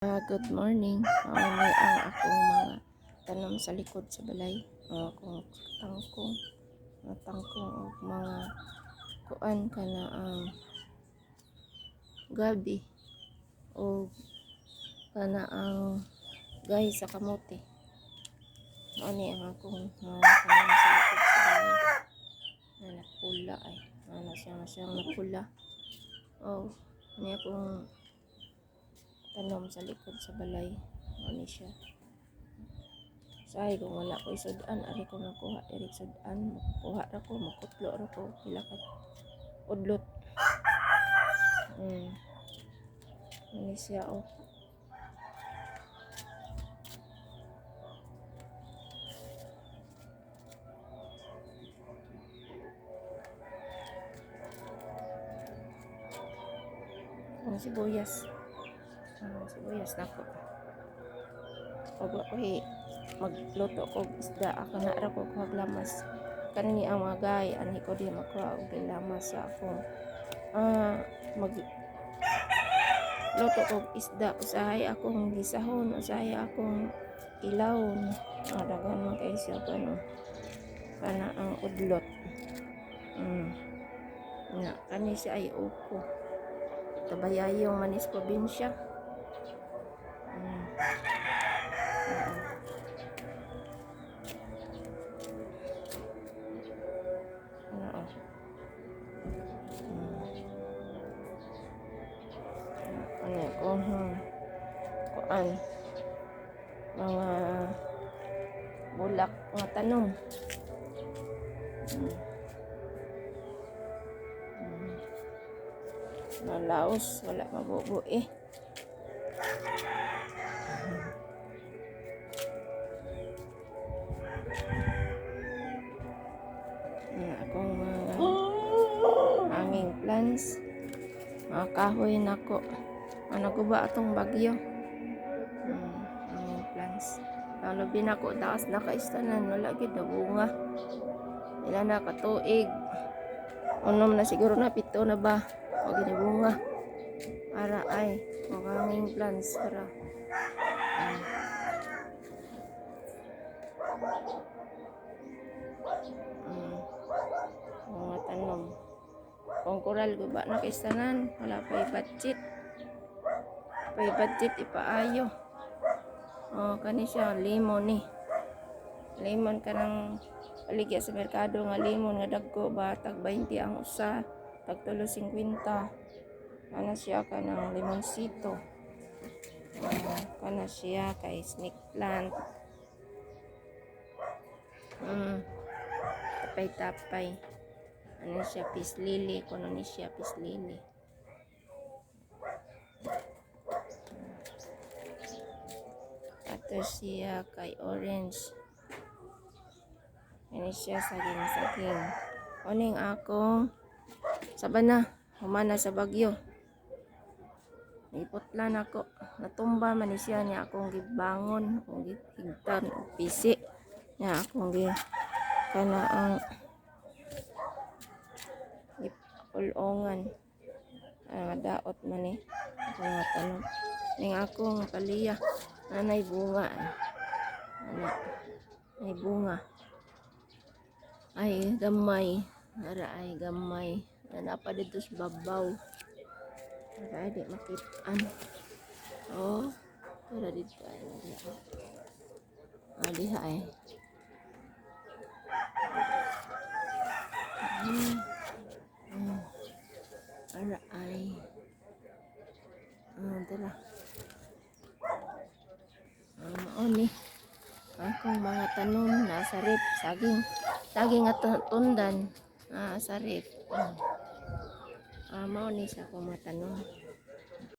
Good morning. Mao ni ang akong mga tanom sa likod sa balay. Ang akong tangkong, mga tangkong ug mga kuan kana ang gabi o kana ang gay sa kamote. Mao ni ang akong mga tanom sa likod sa balay. Na napula ay. Ana siya nga siyang napula. Oh, ani akong tanom sa likod sa balay. Mao ni siya. Say kung wala ko isud-an, ari ko makuha diri sud-an, makuha ra ko, makutlo ra ko pila ka udlot. Ani siya, oh. Ang sibuyas. Ang sibuyas nako. Og wa ko'y magluto ko isda, ako na ra ko kuhag lamas. Kani ang mga gay, ani ko di makuha og lamas sa akong mag luto og isda, usahay akong gisahon, usahay akong ilawon. Daghan man kay siya kano kana ang udlot. Nga kani siya ay upo. Tabayayong manis probinsya. Oo. Oo. Ano ko, Kuan. Mga bulak nga tanom. Nalaos, wala mabubo eh. Akong mga hanging plants, mga kahoy nako. Ano ko ba atong bagyo? Hanging plants. Lalo binako taas nakaistanan, wala gid na bunga. Ila na katuig. Unom na siguro na, 7 na ba? O gini bunga. Ara ay mga hanging plants para. Mga tanom. Kung koral guba na kaistanan, wala pa i-budget. Pa i-budget ipaayo. Oh, kani siya lemon ni. Lemon kanang paligya sa merkado nga lemon nga dagko ba, tag 20 ang usa, tag 3.50. Ana siya kanang limonsito. Oh, kana siya kay snake plant. Tapay-tapay. Ano siya, peace lily. Kuno ni siya, peace lily. Ato siya kay orange. Ano siya, saging-saging. Oning akong sabana. Humana sa bagyo. Naiputlan ako. Natumba man ni siya niya akong gibangon. Akong gihigtan og pisi. Niya akong gi kana ang gipulongan. Ah, daot man ni. Ako nga tanom. Ning akong paliya. Nanay bunga. Ana. Ay bunga. Ay gamay. Ara ay gamay. Ana pa dito sa babaw. Ara di makitaan. Oh, ara dito ay. Ah, diha ay. Ara ay. Ah, dara. Ah, mao ni. Akong mga tanom nasa rep, saging. Saging at tundan. Ah, sa rep. Ah, mao ni sa akong mga tanom.